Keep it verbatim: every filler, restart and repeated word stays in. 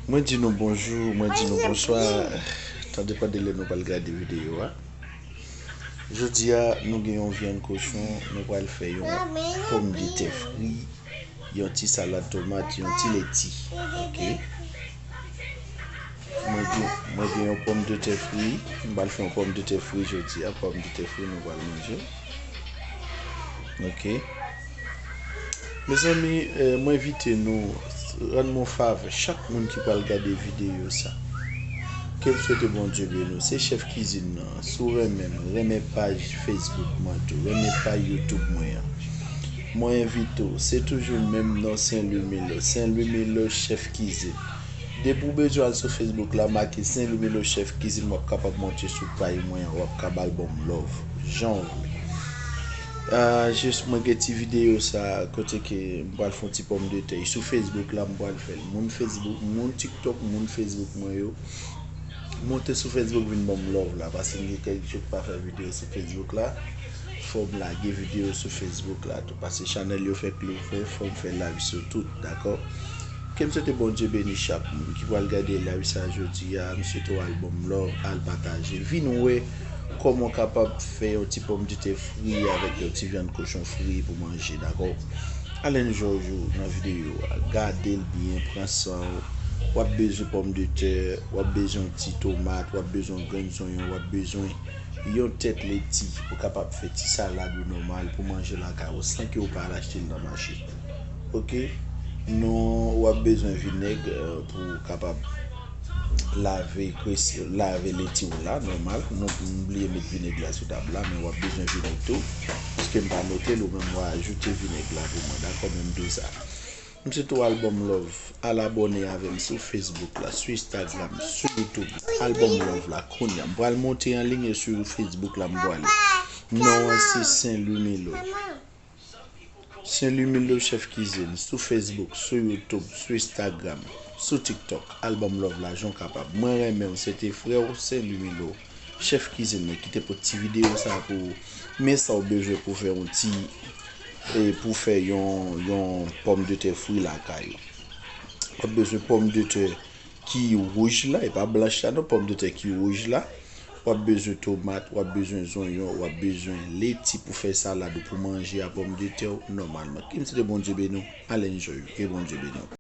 Mwen di nou bonjou, mwen di nou bonswa. Sa depann de lè nou pral gade videyo a. Jodi a, nou gen yon vyann kochon, nou pral fè yon pòmdetè fri, yon ti salad tomat, yon ti leti. Ok. Mwen gen, mwen gen yon pòmdetè fri. M pral fè yon pòmdetè fri jodi a. Pòmdetè fri nou pral manje. Ok. Mezanmi, eh, mwen envite nou, rann mwen yon favè, chak moun ki pral gade videyo sa. Ke m swete Bondye beni w. Se chèf kizin nan. Si w renmen m, renmen paj Facebook mwen tou. Renmen paj YouTube mwen an. Mwen envite w. Se toujou menm non, Saint Louis Milo. Saint Louis Milo, chèf kizin. Depi w bezwen al sou Facebook la, make Saint Louis Milo, chèf kizin, w ap kapab monte sou paj mwen an, w ap ka ba l ban m love. Jan w vle. Ah, jis mwen gen ti videyo sa, kote ke m pral fè yon ti pòmdetè. Sou Facebook la, m pral fè l. Moun Facebook, moun TikTok, moun Facebook mwen yo, monte sou Facebook vin ban m love la, paske m gen kèk jou pa fè videyo sou Facebook la. Fò m lage videyo sou Facebook la tou, paske chanèl yo fèk louvri, fò m fè live sou tout, dakò? Ke m swete Bondye beni chak moun ki pral gade live sa jodi a. M swete w al ban m love, al pataje. Vin wè kòman w kapab fè yon ti pòmdetè fri avèk yon ti vyann kochon fri pou manje, dakò? Al enjoy ou nan videyo a. Gade l byen, pran san w. W ap bezwen pòmdetè, w ap bezwen yon ti tomat, w ap bezwen yon grenn zonyon, w ap bezwen yon tèt leti pou kapab fè ti salad ou nòmal pou manje lakay ou san ke w pa al achte l nan mache. Ok? Nou, w ap bezwen vinèg, eh, pou w kapab lave, lave leti w la, nòmal. Nou, m bliye met vinèg la sou tab la, men w ap bezwen vinèg tou. Paske m pa note l, ou menm w a ajoute vinèg la pou mwen, dakò? Menm dozaj. M swete w al ban m love, al abòne avè m sou Facebook la, sou Instagram, sou YouTube. Al ban m love la kounye a. M pral monte an liy sou Facebook la, m pral. Non an se Saint Louis Milo. Saint Louis Milo chèf kizin, sou Facebook, sou YouTube, sou Instagram, sou TikTok. Al ban m love la jan w kapab. Mwen renmen w, se te frè w Saint Louis Milo, chèf kizin nan ki te pote ti videyo sa pou ou. Men sa w bezwen pou fè yon ti, e pou fè yon, yon pòmdetè fri lakay ou. W ap bezwen pòmdetè ki wouj la, e pa blanch la non, pòmdetè ki wouj la. W ap bezwen tomat, w ap bezwen zonyon, w ap bezwen leti pou fè salad ou, pou manje a pòmdetè w nòmalman. Ke m swete Bondye beni w, al enjoy ou, ke Bondye beni w.